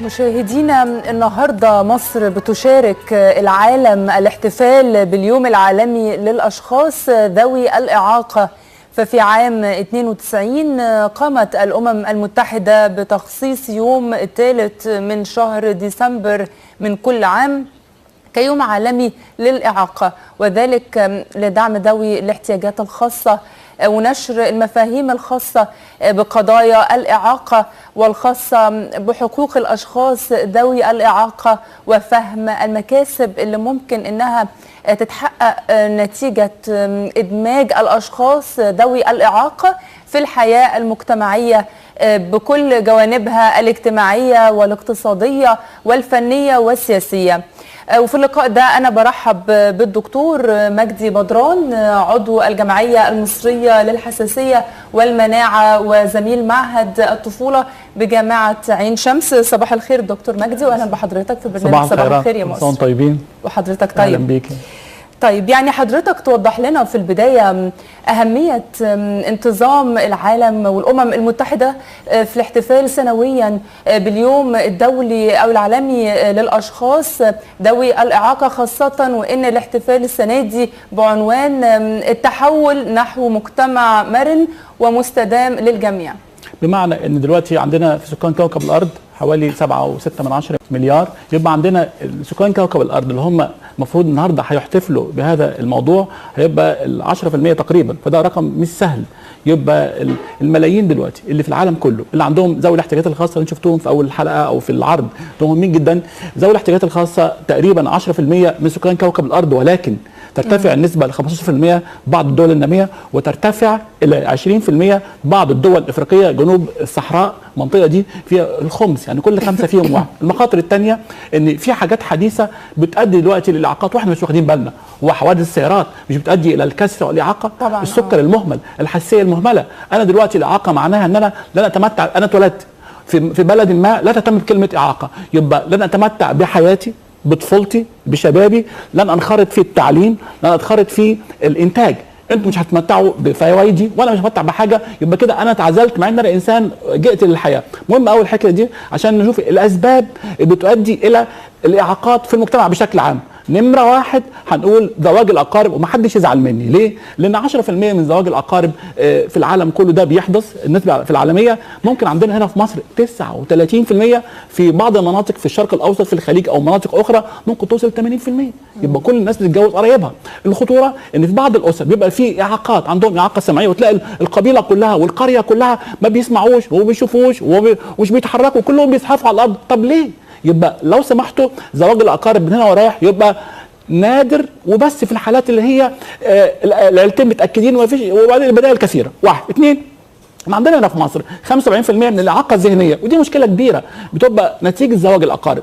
مشاهدينا، النهارده مصر بتشارك العالم الاحتفال باليوم العالمي للأشخاص ذوي الإعاقة. ففي عام 92 قامت الأمم المتحدة بتخصيص يوم الثالث من شهر ديسمبر من كل عام كيوم عالمي للإعاقة، وذلك لدعم ذوي الاحتياجات الخاصة ونشر المفاهيم الخاصة بقضايا الإعاقة والخاصة بحقوق الأشخاص ذوي الإعاقة وفهم المكاسب اللي ممكن إنها تتحقق نتيجة إدماج الأشخاص ذوي الإعاقة في الحياة المجتمعية بكل جوانبها الاجتماعية والاقتصادية والفنية والسياسية. وفي اللقاء ده أنا برحب بالدكتور مجدي بدران، عضو الجمعية المصرية للحساسية والمناعة وزميل معهد الطفولة بجامعة عين شمس. صباح الخير دكتور مجدي، وأهلا بحضرتك في برنامج صباح الخير يا مصر. طيبين وحضرتك طيب. أهلا بيك. طيب، يعني حضرتك توضح لنا في البداية أهمية انتظام العالم والأمم المتحدة في الاحتفال سنويا باليوم الدولي أو العالمي للأشخاص ذوي الإعاقة، خاصة وإن الاحتفال السنة دي بعنوان التحول نحو مجتمع مرن ومستدام للجميع. بمعنى إن دلوقتي عندنا في سكان كوكب الأرض حوالي 7.6 مليار، يبقى عندنا سكان كوكب الارض اللي هم المفروض النهارده هيحتفلوا بهذا الموضوع هيبقى ال 10% تقريبا، فده رقم مش سهل. يبقى الملايين دلوقتي اللي في العالم كله اللي عندهم ذوي الاحتياجات الخاصة اللي شفتوهم في اول الحلقة او في العرض، دول مهمين جدا. ذوي الاحتياجات الخاصة تقريبا 10% من سكان كوكب الارض، ولكن ترتفع النسبة ل 15% بعض الدول النامية، وترتفع الى 20% بعض الدول الافريقية جنوب الصحراء، المنطقة دي فيها الخمس، يعني كل 5 فيهم واحد. المخاطر الثانية ان في حاجات حديثه بتؤدي دلوقتي للاعاقات واحنا مش واخدين بالنا، وحوادث السيارات مش بتؤدي الى الكسر والاعاقه، طبعا السكر المهمل، الحساسية المهملة. انا دلوقتي الاعاقة معناها ان انا لن اتمتع، انا اتولدت في بلد ما لا تهتم بكلمه اعاقه، يبقى لن اتمتع بحياتي، بطفولتي، بشبابي، لن انخرط في التعليم، لن انخرط في الانتاج. انتوا مش هتتمتعوا بفوايدي وانا مش هتمتع بحاجة، يبقى كده انا اتعزلت مع ان انا انسان جئت للحياة. مهم قوي الحكاية دي عشان نشوف الاسباب اللي بتؤدي الى الاعاقات في المجتمع بشكل عام. نمره واحد هنقول زواج الاقارب، ومحدش يزعل مني، ليه؟ لان 10% من زواج الاقارب في العالم كله ده بيحدث، النسبة في العالمية. ممكن عندنا هنا في مصر 39%، في بعض المناطق في الشرق الاوسط في الخليج او مناطق اخرى ممكن توصل 80%. يبقى كل الناس بتتجوز قرايبها. الخطورة ان في بعض الاسر بيبقى في اعاقات، عندهم اعاقه سمعية، وتلاقي القبيلة كلها والقريه كلها ما بيسمعوش وما بيشوفوش ومش بيتحركوا، كلهم بيزحفوا على الارض. طب ليه؟ يبقى لو سمحتوا زواج الاقارب من هنا ورايح يبقى نادر، وبس في الحالات اللي هي العيلتين متاكدين وما فيش، وبعدين البدائل كثيرة. واحد، اثنين، عندنا هنا في مصر 75% من الاعاقة الذهنية، ودي مشكلة كبيرة بتبقى نتيجة زواج الاقارب.